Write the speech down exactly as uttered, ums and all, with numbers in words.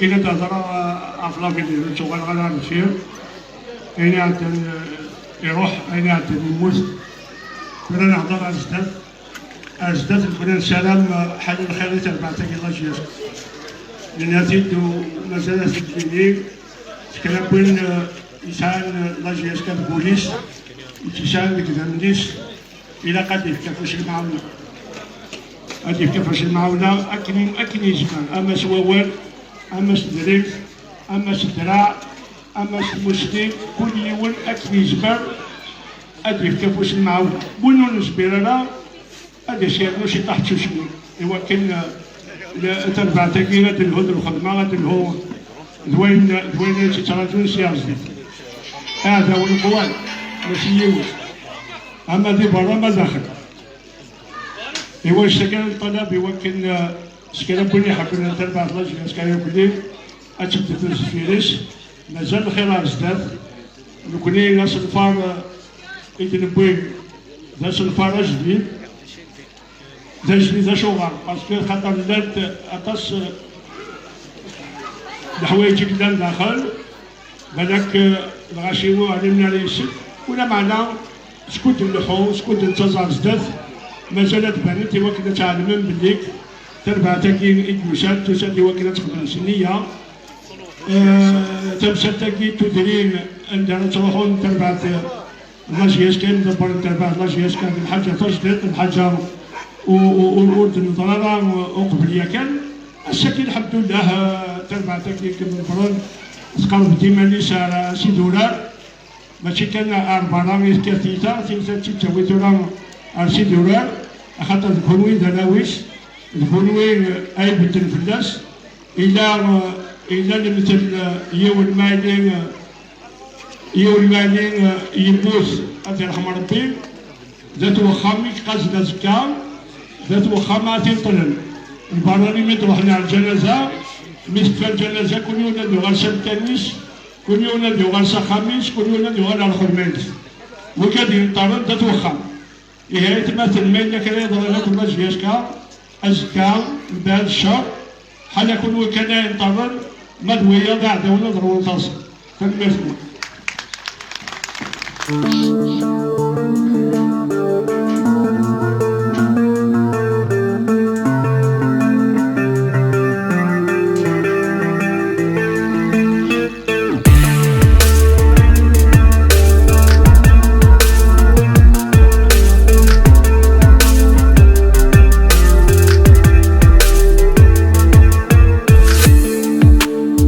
Ad hedreɣ ɣef l'avenir, ur ttuɣaleɣ ara ar deffir. Ayen iɛeddan, eh, iruḥ, ayen iɛeddan yemmut. Tura nehder ar zdat. Ar zdat, nekni nessaram, eh, ḥala lxir i terbaɛt-agi n la J S K. Nenna-t-id u mazal ad t-id-nini. S kra n win, eh, yesɛan, eh, la J S K deg wul-is, yesɛan deg idammen-is, ilaq ad yefk afus n lemɛawna. Ad yefk afus n lemɛawna akken, akken yezmer, ama s wawal, ama s tedrimt, ama s ddreɛ, ama s tmussni, kul yiwen akken yezmer ad yefk afus n lemɛawna. Win ur nezmir ara, ad as-yernu ciṭaḥ n tsusmi, iwakken, eh, le-, tarbaɛt-agi ad telhu d lxedma, ad telhu d wayen, d wayen i tt-yettraǧun si ar zdat. Aɛdaw n leqwan, mačči yiwen. Ama di berra, ama daxel. Iwa, icta kan ṭṭalab iwakken, eh, s kra n win iḥebbren tarbaɛt n la J S K yakk-nni, ad tebded deffir-is, mazal lxir ar zdat. Nekni d asenfar, eh, i d-newwi, d asenfar ajdid, d ajdid acuɣer, parce que xaṭer llant aṭas, eh, leḥwayeǧ i yellan daxel, balak, eh, lɣaci ur ɛlimen ara yes-sen, ulameɛna skud nleḥḥu, skud nettaẓ ar zdat, mazal ad banent iwakken ad tɛelmem belli tarbaɛt-agi i d-yusan, tusa-d iwakken ad texdem s nniya. Eh, tamsalt-agi n tudrin anda ara ttruḥun tarbaɛt n la J S K, imḍebbren n terbaɛt n la J S K, d lḥaǧa tajdiṭ, d lḥaǧa u-, u-, ur, ur d-neḍra ara uqbel yakan. Ass-agi, lḥemdullah, eh, tarbaɛt-agi i imḍebbren tqerreb-d iman-is ar, eh, Sidi Urar. Mačči kan ar berra i tekkat tyita, tyita d tt-id-tawi tura ar Sidi Urar, axaṭer d kunwi d arraw-is, d kunwi ay ibedden fell-as. Ila, ila lemtel, yiwen ma yili, yiwen ma yili yemmut, ad t-yerḥem Rebbi, d at wexxam i yeqqazen azekka, d at wexxam ara t-ineṭlen. Lberrani mi d-ruḥen ar lǧanaza, mi tekfa lǧanaza, kul yiwen ad yuɣal s amkan-is, kul yiwen ad yuɣal s axxam-is, kul yiwen ad yuɣal ar lxedma-ines. Wigad yenṭerren d at wexxam. Ihi aytmaten, ma yella kra yeḍran akk la J S K, azekka, mbeɛd ccer, ḥala kunwi kan ay yenṭerren, ma d wiyaḍ iɛdawen ad ṛwun taḍsa. Tanemmirt-nwen.